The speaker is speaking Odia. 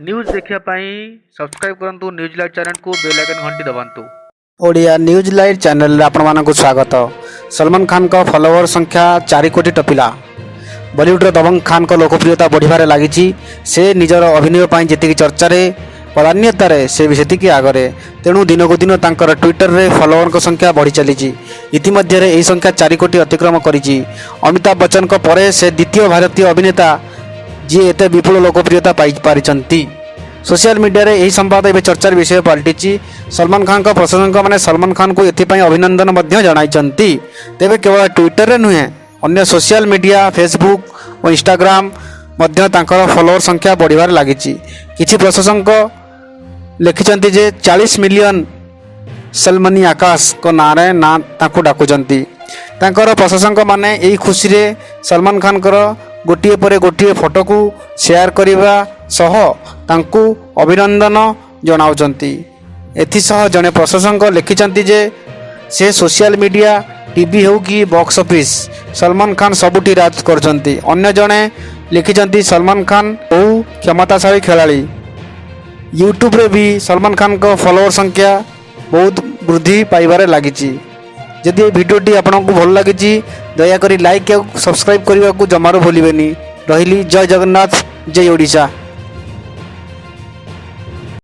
ନ୍ୟୁଜ୍ ଦେଖିବା ପାଇଁ ସବସ୍କ୍ରାଇବ୍ କରନ୍ତୁ ନ୍ୟୁଜ୍ ଲାଇଭ୍ ଚ୍ୟାନେଲକୁ, ବେଲ୍ ଆଇକନ୍ ଘଣ୍ଟି ଦବାନ୍ତୁ। ଓଡ଼ିଆ ନ୍ୟୁଜ୍ ଲାଇଭ୍ ଚ୍ୟାନେଲରେ ଆପଣମାନଙ୍କୁ ସ୍ୱାଗତ। ସଲମାନ ଖାନଙ୍କ ଫଲୋଅର ସଂଖ୍ୟା 4 କୋଟି ଟପିଲା। ବଲିଉଡର ଦବଙ୍ଗ ଖାନଙ୍କ ଲୋକପ୍ରିୟତା ବଢ଼ିବାରେ ଲାଗିଛି। ସେ ନିଜର ଅଭିନୟ ପାଇଁ ଯେତିକି ଚର୍ଚ୍ଚାରେ, ବଦାନ୍ୟତାରେ ସେ ବି ସେତିକି ଆଗରେ। ତେଣୁ ଦିନକୁ ଦିନ ତାଙ୍କର ଟ୍ୱିଟରରେ ଫଲୋଅରଙ୍କ ସଂଖ୍ୟା ବଢ଼ି ଚାଲିଛି। ଇତିମଧ୍ୟରେ ଏହି ସଂଖ୍ୟା 4 କୋଟି ଅତିକ୍ରମ କରିଛି। ଅମିତାଭ ବଚ୍ଚନଙ୍କ ପରେ ସେ ଦ୍ୱିତୀୟ ଭାରତୀୟ ଅଭିନେତା, ଯିଏ ଏତେ ବିପୁଳ ଲୋକପ୍ରିୟତା ପାଇପାରିଛନ୍ତି। ସୋସିଆଲ ମିଡିଆରେ ଏହି ସମ୍ବାଦ ଏବେ ଚର୍ଚ୍ଚାର ବିଷୟ ପାଲଟିଛି। ସଲମାନ ଖାନଙ୍କ ପ୍ରଶଂସକମାନେ ସଲମାନ ଖାନଙ୍କୁ ଏଥିପାଇଁ ଅଭିନନ୍ଦନ ମଧ୍ୟ ଜଣାଇଛନ୍ତି। ତେବେ କେବଳ ଟ୍ୱିଟରରେ ନୁହେଁ, ଅନ୍ୟ ସୋସିଆଲ ମିଡିଆ ଫେସବୁକ୍ ଓ ଇନଷ୍ଟାଗ୍ରାମ ମଧ୍ୟ ତାଙ୍କର ଫଲୋଅର ସଂଖ୍ୟା ବଢ଼ିବାରେ ଲାଗିଛି। କିଛି ପ୍ରଶଂସକ ଲେଖିଛନ୍ତି ଯେ 40 ମିଲିୟନ ସଲମନି ଆକାଶଙ୍କ ନାଁରେ ନାଁ ତାଙ୍କୁ ଡାକୁଛନ୍ତି। ତାଙ୍କର ପ୍ରଶଂସକମାନେ ଏହି ଖୁସିରେ ସଲମାନ ଖାନଙ୍କର ଗୋଟିଏ ପରେ ଗୋଟିଏ ଫଟୋକୁ ସେୟାର କରିବା ସହ ତାଙ୍କୁ ଅଭିନନ୍ଦନ ଜଣାଉଛନ୍ତି। ଏଥିସହ ଜଣେ ପ୍ରଶଂସକ ଲେଖିଛନ୍ତି ଯେ ସେ ସୋସିଆଲ ମିଡିଆ, ଟିଭି ହେଉ କି ବକ୍ସ ଅଫିସ୍, ସଲମାନ ଖାନ ସବୁଠି ରାଜ କରୁଛନ୍ତି। ଅନ୍ୟ ଜଣେ ଲେଖିଛନ୍ତି, ସଲମାନ ଖାନ ବହୁ କ୍ଷମତାଶାଳୀ ଖେଳାଳି। ୟୁଟ୍ୟୁବରେ ବି ସଲମାନ ଖାନଙ୍କ ଫଲୋଅର ସଂଖ୍ୟା ବହୁତ ବୃଦ୍ଧି ପାଇବାରେ ଲାଗିଛି। ଯଦି ଏହି ଭିଡ଼ିଓଟି ଆପଣଙ୍କୁ ଭଲ ଲାଗିଛି, ଦୟାକରି ଲାଇକ୍ ଆଉ ସବସ୍କ୍ରାଇବ୍ କରିବାକୁ ଜମାରୁ ଭୁଲିବେନି। ରହିଲି, ଜୟ ଜଗନ୍ନାଥ, ଜୟ ଓଡ଼ିଶା।